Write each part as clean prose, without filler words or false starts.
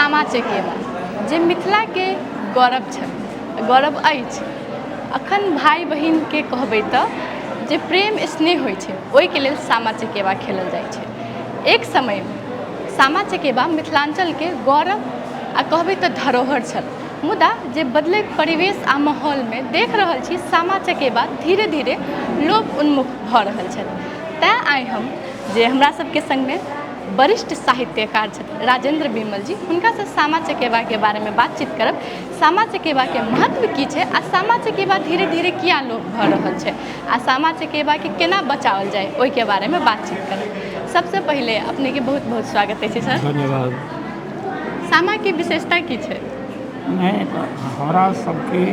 सामा चकेबा जे मिथिलाके गौरव छल, गौरव अछि। अखन भाइ बहिनके कहबै तऽ जे प्रेम स्नेह होइ छै ओहिके लेल सामा चकेबा खेलल जाइ छै। एक समयमे सामा चकेबा मिथिलाञ्चलके गौरव आ कहबै तऽ धरोहर छल, मुदा जे बदलैत परिवेश आ माहौलमे देख रहल छी सामा चकेबा धीरे धीरे लोप उन्मुख भऽ रहल छथि। तैँ आइ हम जे हमरा सबके सङ्गमे वरिष्ठ साहित्यकार छथि राजेन्द्र विमल जी, हुनकासँ सामा चकेबाके बारेमे बातचीत करब। सामा चकेबाके महत्व की छै आ सामा चकेबा धीरे धीरे किया लोप भऽ रहल छै आ सामा चकेबाके केना बचाओल जाय, ओहिके बारेमे बातचीत करब। सबसँ पहिले अपनेके बहुत बहुत स्वागत अछि सर। धन्यवाद। सामाके विशेषता की छै? नहि, हमरा सबके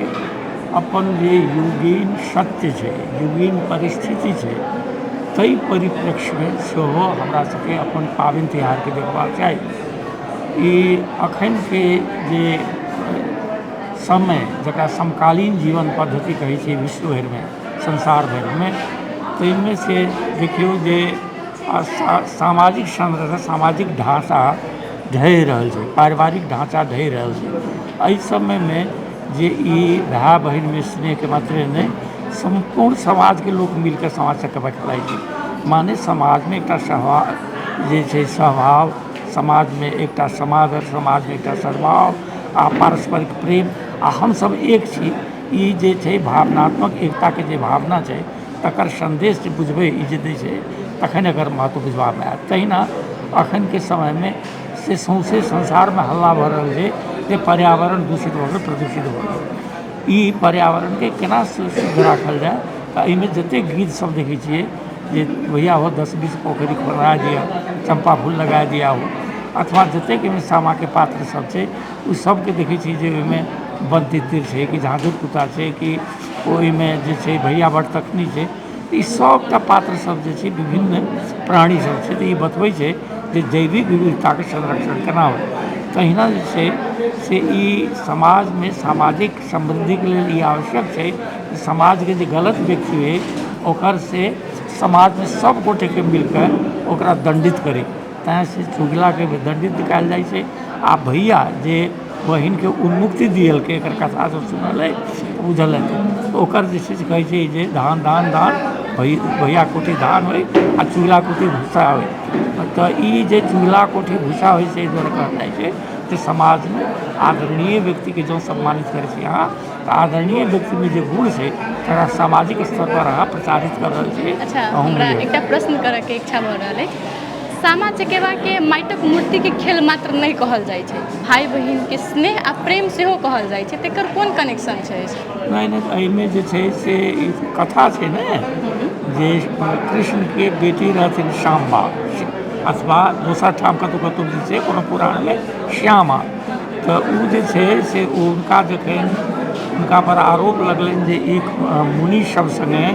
अपन जे युगीन सत्य छै, युगीन परिस्थिति छै, ताहि परिप्रेक्ष्यमे सेहो हमरा सबके अपन पाबनि तिहारके देखबाक चाही। ई अखनके जे समय, जकरा समकालीन जीवन पद्धति कहै छै विश्व भरिमे, संसार भरिमे, ताहिमे से देखियौ जे सामाजिक संरचना, सामाजिक ढाँचा ढहि रहल छै, पारिवारिक ढाँचा ढहि रहल छै। एहि समयमे जे ई भाय बहिनमे स्नेहके मात्रे नहि, सम्पूर्ण समाजके लोक मिलके सामा चकेबा खेलाइ छै। माने समाजमे एकटा स्वभाव जे छै स्वभाव, समाजमे एकटा समादर, समाजमे एकटा सद्भाव आ पारस्परिक प्रेम आ हमसभ एक छी, ई जे छै भावनात्मक एकताके जे भावना छै तकर सन्देश जे बुझबै ई जे दै छै, तखन एकर महत्व बुझबामे आयत। तहिना अखनके समयमे से सौँसे संसारमे हल्ला भऽ रहल छै जे पर्यावरण दूषित भऽ गेल, प्रदूषित भऽ गेल। ई पर्यावरणके केना शुद्ध राखल जाय? तऽ एहिमे जतेक गीत सब देखै छियै जे भैया हो 10-20 पोखरि खोदवा दिअ, चम्पा फूल लगा दिया हो, अथवा जतेक एहिमे सामाके पात्र सब छै ओ सबके देखै छियै जे ओहिमे बनतितिर छै कि झाँझुर कुत्ता छै कि ओहिमे जे छै भैया बटतखनी छै, ई सबटा पात्र सब जे छै विभिन्न प्राणी सब छै। तऽ ई बतबै छै जे जैविक विविधताके संरक्षण केना होइ। तहिना जे छै से ई समाजमे सामाजिक समृद्धिके लेल ई आवश्यक छै जे समाजके जे गलत व्यक्ति अइ ओकर से समाजमे सब गोटेके मिलके ओकरा दण्डित करै। तैँ से चुगलाके भी दण्डित कयल जाइ छै। आ भैया जे बहिनके उन्मुक्ति दियलकै, एकर कथा सब सुनल अइ तऽ बुझल हेतै, ओकर जे छै से कहै छै जे धान धान धान भैया कोठी धान होइ आ चुगला कोठी भूसा होइ। तऽ ई जे चुगला कोठी भूसा होइ छै, एहि दुआरे कहल जाइ छै जे समाजमे आदरणीय व्यक्तिके जँ सम्मानित करै छी अहाँ, तऽ आदरणीय व्यक्तिमे जे गुण छै तकरा सामाजिक स्तर पर अहाँ प्रचारित कऽ रहल छी। अच्छा, हमरा एकटा प्रश्न करऽके इच्छा भऽ रहल अछि। सामा चकेबाके माटिक मूर्तिके खेल मात्र नहि कहल जाइ छै, भाइ बहिनके स्नेह आ प्रेम सेहो कहल जाइ छै, तकर कोन कनेक्शन छै? नहि नहि, एहिमे जे छै से ई कथा छै ने जे कृष्णके बेटी रहथिन श्यामा, अथवा दोसर ठाम कतहु कतहु जे छै कोनो पुराणमे श्यामा, तऽ ओ जे छै से हुनका जखन हुनका पर आरोप लगलनि जे ई मुनि सब सङ्गे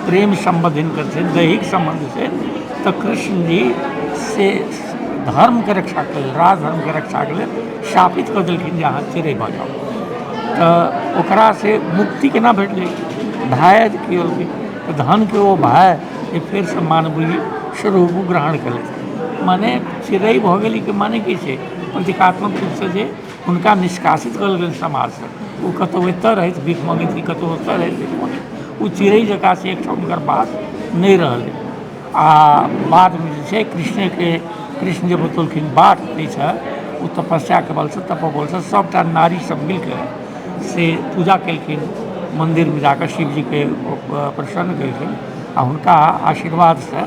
प्रेम सम्बन्ध हिनकर छनि, दैहिक सम्बन्ध छै, तऽ कृष्ण जी से धर्मके रक्षाके लेल, राजधर्मके रक्षाके लेल शापित कऽ देलखिन जे अहाँ चिड़ै भऽ जाउ। तऽ ओकरा से मुक्ति केना भेटलै? भाय केलकै तऽ धनके ओ भाय जे फेरसँ मानवीय स्वरूप ग्रहण केलथि, माने चिड़ै भऽ गेल। के माने की छै? प्रतीकात्मक रूपसँ जे हुनका निष्कासित कयल गेल समाजसँ, ओ कतहु एतऽ रहथि भीख मङ्गैत कि कतहु ओतऽ रहथि भीख मङ्गैत, ओ चिड़ै जकाँ से एकठाम हुनकर बास नहि रहलै। आ बादमे जे छै कृष्णेके, कृष्ण जे बतौलखिन बाट ताहिसँ ओ तपस्याके बलसँ, तपोबलसँ सभटा नारी सब मिलके से पूजा केलखिन, मन्दिरमे जाकऽ शिवजीके प्रसन्न केलखिन आ हुनका आशीर्वादसँ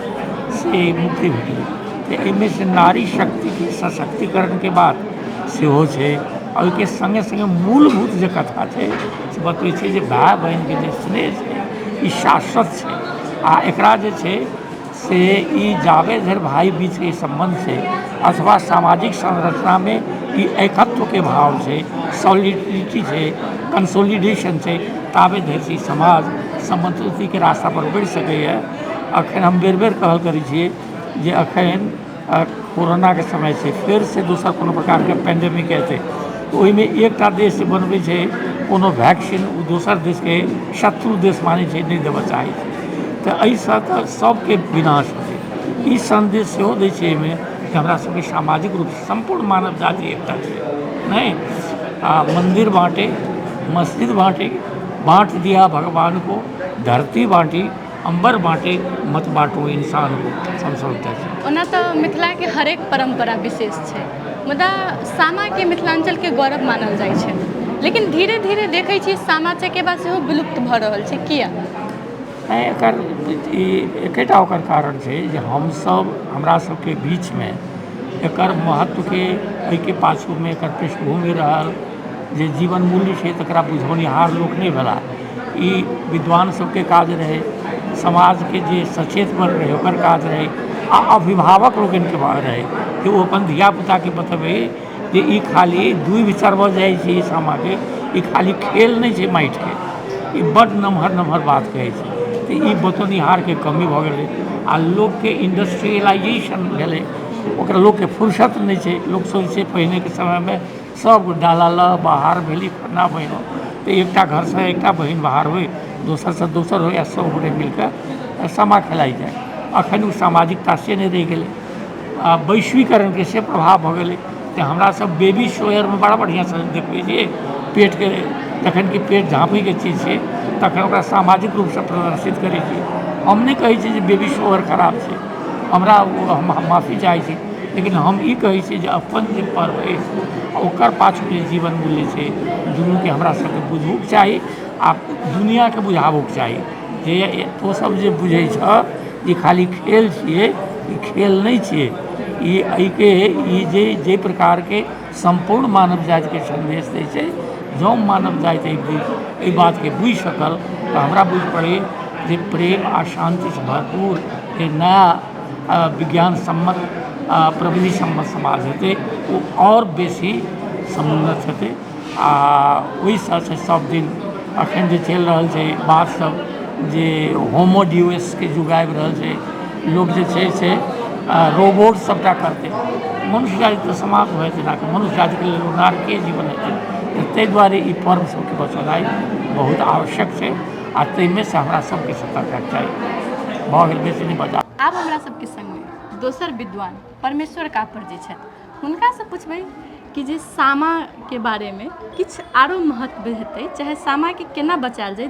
से मुक्ति भेटलै। तऽ एहिमे से नारी शक्तिके सशक्तिकरणके बात सेहो छै। आ ओहिके सङ्गे सङ्गे मूलभूत जे कथा छै से बतबै छै जे भाय बहिनके जे स्नेह छै ई शाश्वत छै आ एकरा जे छै से ई जाबे धरि भाय बीचके सम्बन्ध छै अथवा सामाजिक संरचनामे ई एकत्वके भाव छै, सॉलिडिटी छै, कंसोलिडेशन छै, ताबे धरि ई समाज समृद्धिके रास्ता पर बढ़ि सकैए। अखन हम बेर बेर कहल करै छियै जे अखन कोरोनाके समय छै, फेरसँ दोसर कोनो प्रकारके पेंडेमिक एतै तऽ ओहिमे एकटा देश जे बनबै छै कोनो वैक्सीन, ओ दोसर देशके शत्रु देश मानै छै, नहि देबऽ चाहै छै। तऽ एहिसँ तऽ सभके विनाश हेतै। ई सन्देश सेहो दै छै एहिमे जे हमरा सबके सामाजिक रूपसँ सम्पूर्ण मानव जाति एकता छै। नहि आ मन्दिर बाँटे, मस्जिद बाँटे, बाँट दिया भगवान को, धरती बाँटी, अम्बर बाँटे, मत बाँटो इंसान को, हमसब एकता छी। ओना तऽ मिथिलाके हरेक परम्परा विशेष छै, मुदा सामाके मिथिलाञ्चलके गौरव मानल जाइ छै, लेकिन धीरे धीरे देखै छी सामा चकेबा सेहो विलुप्त भऽ रहल छै, किया? नहि, एकर ई एकेटा ओकर कारण छै जे हमसभ, हमरा सभके बीचमे एकर महत्वके, एहिके पाछूमे एकर पृष्ठभूमि रहल जे जीवन मूल्य छै तकरा बुझौनिहार लोक नहि भेलाह। ई विद्वान सभके काज रहै, समाजके जे सचेत वर्ग रहै ओकर काज रहै, आ अभिभावक लोकनिके रहै कि ओ अपन धियापुताके बतबै जे ई खाली दूभि चढ़बऽ जाइ छै सामाके, ई खाली खेल नहि छै माटिके, ई बड्ड नमहर नमहर बात कहै छै। तऽ ई बतौनिहारके कमी भऽ गेलै आ लोकके इंडस्ट्रियलाइजेशन भेलै, ओकरा लोकके फुर्सत नहि छै। लोक सोचै छै पहिनेके समयमे सब डाला लऽ बाहर भेली फन्ना बहिन, तऽ एकटा घरसँ एकटा बहिन बाहर होइ, दोसरसँ दोसर होइ, आ सब गोटे मिलकऽ सामा खेलाइ जाइ। अखन ओ सामाजिकता से नहि रहि गेलै आ वैश्वीकरणके से प्रभाव भऽ गेलै। तऽ हमरा सब बेबी सोयरमे बड़ा बढ़िआँसँ देखबै छियै पेटके, जखन कि पेट झाँपैके चीज छै तखन ओकरा सामाजिक रूपसँ प्रदर्शित करै छियै। हम नहि कहै छी जे बेबी सोयर खराब छै, हमरा हम माफी चाहै छी, लेकिन हम ई कहै छी जे अपन जे पर्व अछि ओकर पाछू जे जीवन मूल्य छै दुनूके हमरा सबके बुझहोके चाही आ दुनिआँके बुझाबोके चाही जे तोँ सब जे बुझै छह ई खाली खेल छियै, ई खेल नहि छियै। ई एहिके ई जे जाहि प्रकारके सम्पूर्ण मानव जातिके सन्देश दै छै, जँ मानव जाति एहि बातके बुझि सकल तऽ हमरा बुझि पड़ैए जे प्रेम आ शान्तिसँ भरपूर जे नया विज्ञान सम्मत प्रविधि सम्मत समाज हेतै ओ आओर बेसी समुन्नत हेतै। आ ओहिसँ से सब दिन अखन जे चलि रहल छै बात सब जे होमोड्यूएसके युग आबि रहल छै, लोक जे छै से रोबोट सबटा करतै, मनुष्य जाति तऽ समाप्त भऽ जेतै, एनाके मनुष्य जातिके लेल ओ नारकीय जीवन हेतै। तऽ ताहि दुआरे ई पर्व सबके बचेनाइ बहुत आवश्यक छै आ ताहिमे से हमरा सबके सतर्क होयके चाही। भऽ गेल, बेसी नहि बजा। आब हमरा सबके संगमे दोसर विद्वान परमेश्वर कापर जी छथि, हुनकासँ पुछबै कि जे सामाके बारेमे किछु आरो महत्व हेतै, चाहे सामाके केना बचायल जाय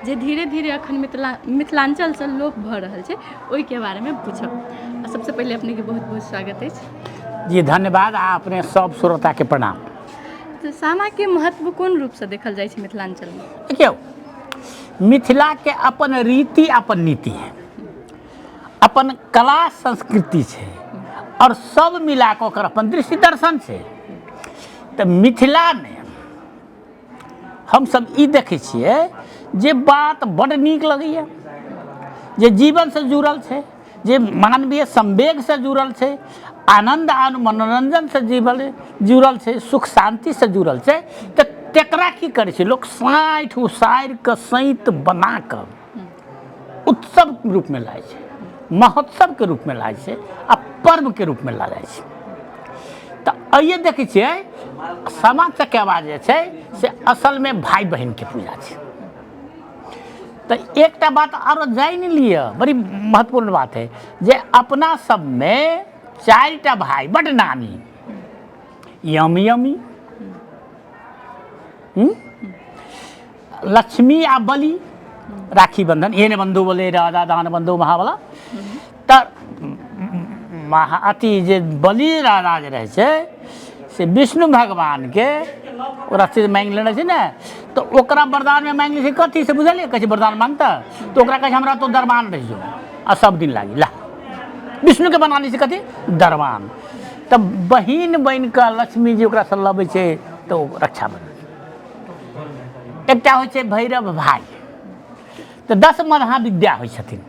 जे धीरे धीरे अखन मिथिलाञ्चलसँ लोप भऽ रहल छै, ओहिके बारेमे पूछब। आ सबसँ पहिले अपनेके बहुत बहुत स्वागत अछि। जी धन्यवाद आ अपने सब श्रोताके प्रणाम। तऽ सामाके महत्व कोन रूपसँ देखल जाइ छै मिथिलाञ्चलमे? देखियौ, मिथिलाके अपन रीति अपन नीति है, अपन कला संस्कृति छै और सब मिला कऽ ओकर अपन दृष्टि दर्शन छै। तऽ मिथिलामे हमसब ई देखै छियै जे बात बड्ड नीक लगैए, जे जीवनसँ जुड़ल छै, जे मानवीय संवेगसँ जुड़ल छै, आनन्द आ मनोरञ्जनसँ जीवन जुड़ल छै, सुख शान्तिसँ जुड़ल छै, तऽ तकरा की करै छै लोक साँठि उसारि कऽ सैँत बना कऽ उत्सव रूपमे लाइ छै, महोत्सवके रूपमे लाइ छै आ पर्वके रूपमे ला जाइ छै। तऽ आइए देखै छियै सामा चकेवा जे छै से असलमे भाय बहिनके पूजा छै। तऽ एकटा बात आरो जानि लिअ, बड़ी महत्वपूर्ण बात है जे अपना सबमे चारिटा भाय बड्ड नामी, यम यमी, लक्ष्मी आ बलि, राखी बंधन, एहन बंधु बोले राजा दान बंधु महाबला। तऽ महा अथी जे बलि राजा जे रहै छै से विष्णु भगवानके ओकरा चीज माँगि लेने छै ने, तऽ ओकरा वरदानमे माँगि लै छै कथी से बुझलियै? कहै छै वरदान माँगतै तऽ ओकरा कहै छै हमरा तो दरबान रहि जो आ सब दिन लागी ला, विष्णुके बना लै छै कथी दरबान। तऽ बहिन बनि कऽ लक्ष्मी जी ओकरासँ लबै छै तऽ ओ रक्षा बन्धन। एकटा होइ छै भैरव भाय, तऽ 10 महाविद्या होइ छथिन,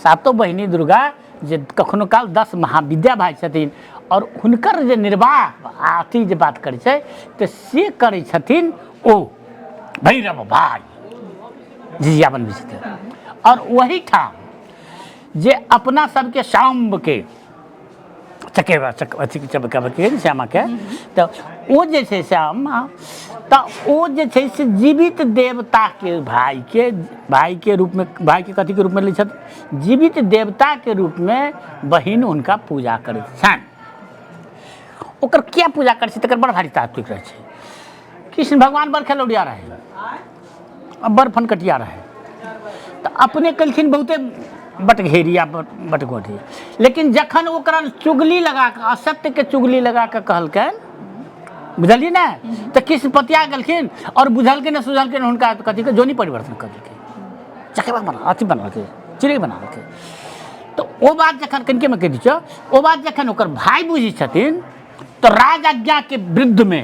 सातो बहिनी दुर्गा जे कखनो काल 10 महाविद्या भाय छथिन और हुनकर जे निर्वाह आ अथी जे बात करै छै तऽ से करै छथिन ओ भैरव भाय, झिझिया बनबै छथिन। और ओहिठाम जे अपना सबके साम्बके चकेबा चक अथी चकेबा श्यामाके, तऽ ओ जे छै श्यामा, तऽ ओ जे छै से जीवित देवताके भाइके भाइके रूपमे, भाइके कथीके रूपमे लै छथिन? जीवित देवताके रूपमे बहिन हुनका पूजा करैत छनि। ओकर किया पूजा करै छै तकर बड़ भारी तात्विक रहै छै। कृष्ण भगवान बड़ खेलौड़िया रहै आ बड़ फनकटिया रहै, तऽ अपने केलखिन बहुते बटघेरिया बटगोटी, लेकिन जखन ओकरा चुगली लगा कऽ, असत्यके चुगली लगा कऽ कहलकनि, बुझलियै ने, तऽ कृष्ण पतिया गेलखिन आओर बुझलखिन ने सुझलखिन, हुनका कथीके जोनी परिवर्तन कऽ देलकै, चकेबा बना अथी बना देलकै, चिड़ै बना देलकै। तऽ ओ बात जखन कनिकेमे कहि दै छियौ, ओ बात जखन ओकर भाय बुझै छथिन तऽ राज आज्ञाके विरुद्धमे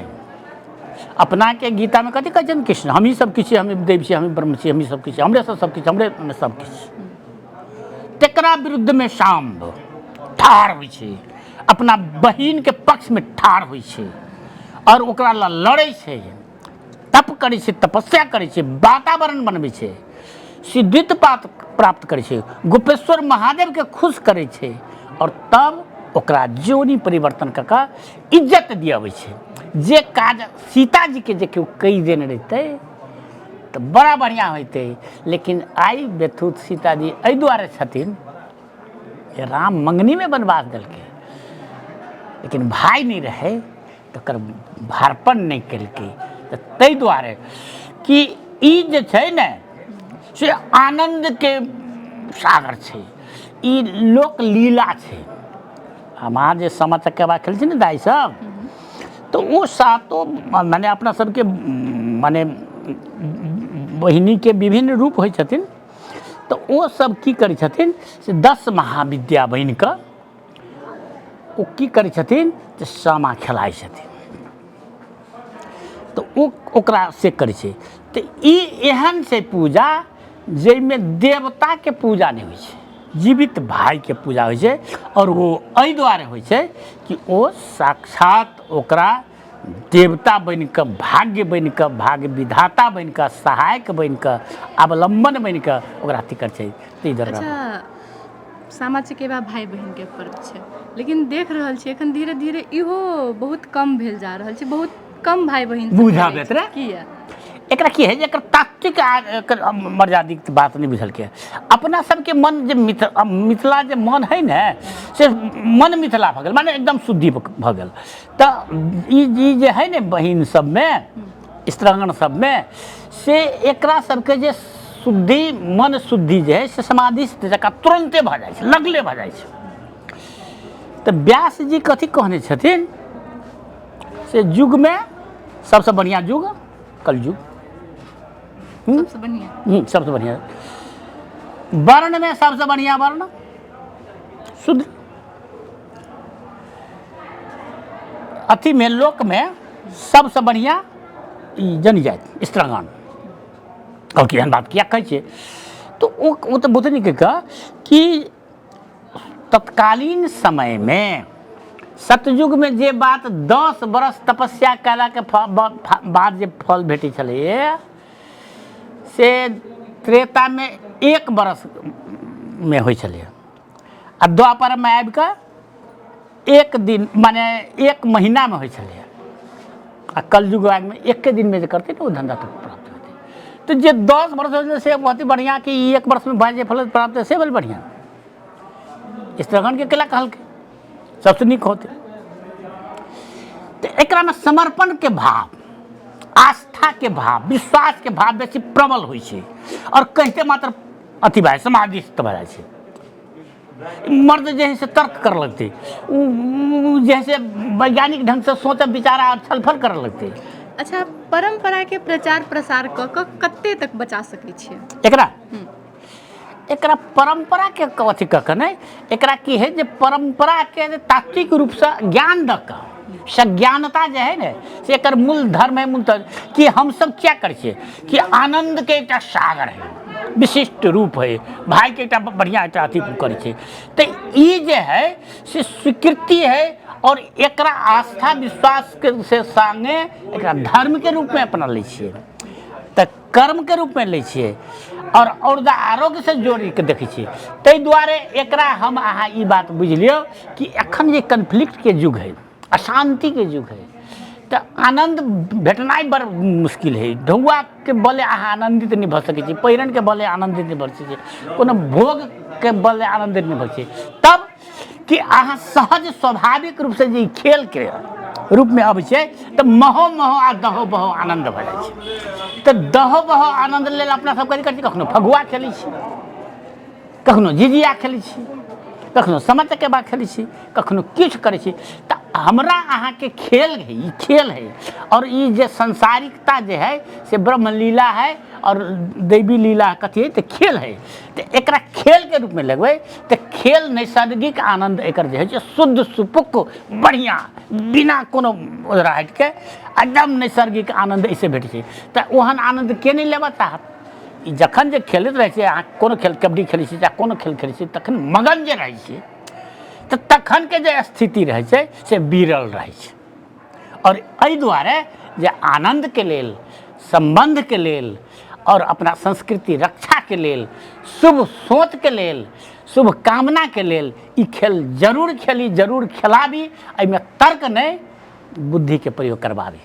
अपनाके गीतामे कथी कहै छथिन कृष्ण? हमही सब किछु छी, हमही देव छी, हमही ब्रह्म छी, हमही सब किछु, हमरे सब सब किछु, हमरे सब किछु। तकरा विरुद्धमे शाम्भ ठाढ़ होइ छै, अपना बहिनके पक्षमे ठाढ़ होइ छै आओर ओकरा लए लड़ै छै, तप करै छै, तपस्या करै छै, वातावरण बनबै छै, सिद्धित्व प्राप्त करै छै, गोपेश्वर महादेवके खुश करै छै आओर तब ओकरा जोनी परिवर्तन कऽ कऽ इज्जत दिअबै छै। जे काज सीताजीके जे केओ कहि देने रहितै तऽ बड़ा बढ़िआँ होइतै, लेकिन आइ बेथूत सीताजी एहि दुआरे छथिन जे राम मङ्गनीमे वनवास देलकै, लेकिन भाय नहि रहै तकर भारपण नहि केलकै। तऽ ताहि दुआरे कि ई जे छै ने से आनन्दके सागर छै, ई लोकलीला छै। हम अहाँ जे सामा चकेबा खेलै छी ने दाइ सब, तऽ ओ सातो मने अपना सबके मने बहिनीके विभिन्न रूप होइ छथिन, तऽ ओ सब की करै छथिन से 10 महाविद्या बनि कऽ ओ की करै छथिन जे सामा खेलाइ छथिन, तऽ ओ ओकरा से करै छै। तऽ ई एहन छै पूजा जाहिमे देवताके पूजा नहि होइ छै, जीवित भाइके पूजा होइ छै। आओर ओ एहि दुआरे होइ छै कि ओ साक्षात ओकरा देवता बनि कऽ, भाग्य बनि कऽ, भाग्य विधाता बनि कऽ, सहायक बनि कऽ, अवलम्बन बनि कऽ ओकरा अथी करै छै। ताहि दुआरे अच्छा, सामा चकेबा भाय बहिनके पर्व छै, लेकिन देख रहल छियै एखन धीरे धीरे इहो बहुत कम भेल जा रहल छै, बहुत कम भाय बहिन सब बुझा करै देत छै। रे। किया एकरा की है जे एकर तात्विक आ एकर मर्यादित बात नहि बुझलकै। अपना सबके मन जे मिथिला जे मन है ने से मन मिथिला भऽ गेल, माने एकदम शुद्धि भऽ गेल। तऽ ई जे है ने बहिन सबमे, स्त्रांगण सबमे, से एकरा सबके जे शुद्धि मन शुद्धि जे है से समाधि जकाँ तुरन्ते भऽ जाइ छै, लगले भऽ जाइ छै। तऽ व्यास जी कथी कहने छथिन से युगमे सबसँ बढ़िआँ युग कलयुग, सबसँ बढ़िआँ, सबसँ बढ़िआँ वर्णमे सबसँ बढ़िआँ वर्ण शूद्र, अथीमे लोकमे सबसँ बढ़िआँ ई जनजाति स्त्रांगण। कहलकै एहन बात किया कहै छियै? तऽ ओ तऽ बहुत नीक कि तत्कालीन समयमे सतयुगमे जे बात 10 बरस तपस्या कयलाके बाद जे फल भेटै छलैए से त्रेतामे 1 बरसमे होइ छलैए, आ द्वापरमे आबिकऽ 1 दिन माने 1 महीनामे होइ छलैए, आ कलयुग आगमे एके दिनमे जे करतै ने ओ धन्धा तऽ प्राप्त होतै। तऽ जे 10 वर्ष होइ छलै से बहुत बढ़िआँ, कि ई 1 वर्षमे भए जे फल प्राप्त से भेल बढ़िआँ। स्त्रीगणके केला कहलकै सबसँ नीक होतै। तऽ एकरामे समर्पणके भाव, आस्थाके भाव, विश्वासके भाव बेसी प्रबल होइ छै आओर कहिते मात्र अथी भए समाधिस्थ भए जाइ छै। मर्द जे है से तर्क कर लगतै, ओ जे है से वैज्ञानिक ढङ्गसँ सोच विचार आ छलफल करऽ लगतै। अच्छा, परम्पराके प्रचार प्रसार कऽ कऽ कते तक बचा सकै छियै एकरा? एकरा परम्पराके अथी कऽ कऽ नहि, एकरा की है जे परम्पराके जे तात्विक रूपसँ ज्ञान दऽ कऽ, सज्ञानता जे है ने से एकर मूल धर्म है, मूल कि हमसब क्या करै छियै कि आनन्दके एकटा सागर है, विशिष्ट रूप है, भाइके एकटा बढ़िआँ एकटा अथी करै छै। तऽ ई जे है से स्वीकृति है और एकरा आस्था विश्वासके से संगे एकरा धर्मके रूपमे अपना लै छियै, तऽ कर्मके रूपमे लै छियै आओर औरदा आरोग्यसँ जोड़िके देखै छियै। ताहि दुआरे एकरा हम अहाँ ई बात बुझि लियौ कि एखन जे कन्फ्लिक्टके युग हइ, अशान्तिके युग हइ, तऽ आनन्द भेटनाइ बड़ मुश्किल हइ। ढौआके बले अहाँ आनन्दित नहि भऽ सकै छी, पहिरनके बले आनन्दित नहि भऽ सकै छी, कोनो भोगके बले आनन्दित नहि भऽ सकै छी। तब कि अहाँ सहज स्वाभाविक रूपसँ जे ई खेलके रूपमे अबै छै तऽ महो महो आ दहो बहो आनन्द भऽ जाइ छै। तऽ दहो बहो आनन्द लेल अपना सब कथी करै छी? कखनो फगुआ खेलै छी, कखनो झिझिया खेलै छी, कखनो सामा चकेबा खेलै छी, कखनो किछु करै छी। तऽ हमरा अहाँके खेल है, ई खेल है, आओर ई जे संसारिकता जे है से ब्रह्मलीला है आओर दैवी लीला कथी है? तऽ खेल है। तऽ एकरा खेलके रूपमे लगबै तऽ खेल नैसर्गिक आनन्द एकर जे होइ छै शुद्ध सुपुक बढ़िआँ, बिना कोनो ओझराहटिके एकदम नैसर्गिक आनन्द एहिसँ भेटै छै। तऽ ओहन आनन्द के नहि लेबऽ चाहत? ई जखन जे खेलैत रहै छै, अहाँ कोनो खेल कबड्डी खेलै छी चाहे कोनो खेल खेलै छी, तखन मगन जे रहै छी तऽ तखनके जे स्थिति रहै छै से विरल रहै छै। आओर एहि दुआरे जे आनन्दके लेल, सम्बन्धके लेल आओर अपना संस्कृति रक्षाके लेल, शुभ सोचके लेल, शुभ कामनाके लेल ई खेल जरूर खेली, जरूर खेलाबी। एहिमे तर्क नहि, बुद्धिके प्रयोग करबाबी।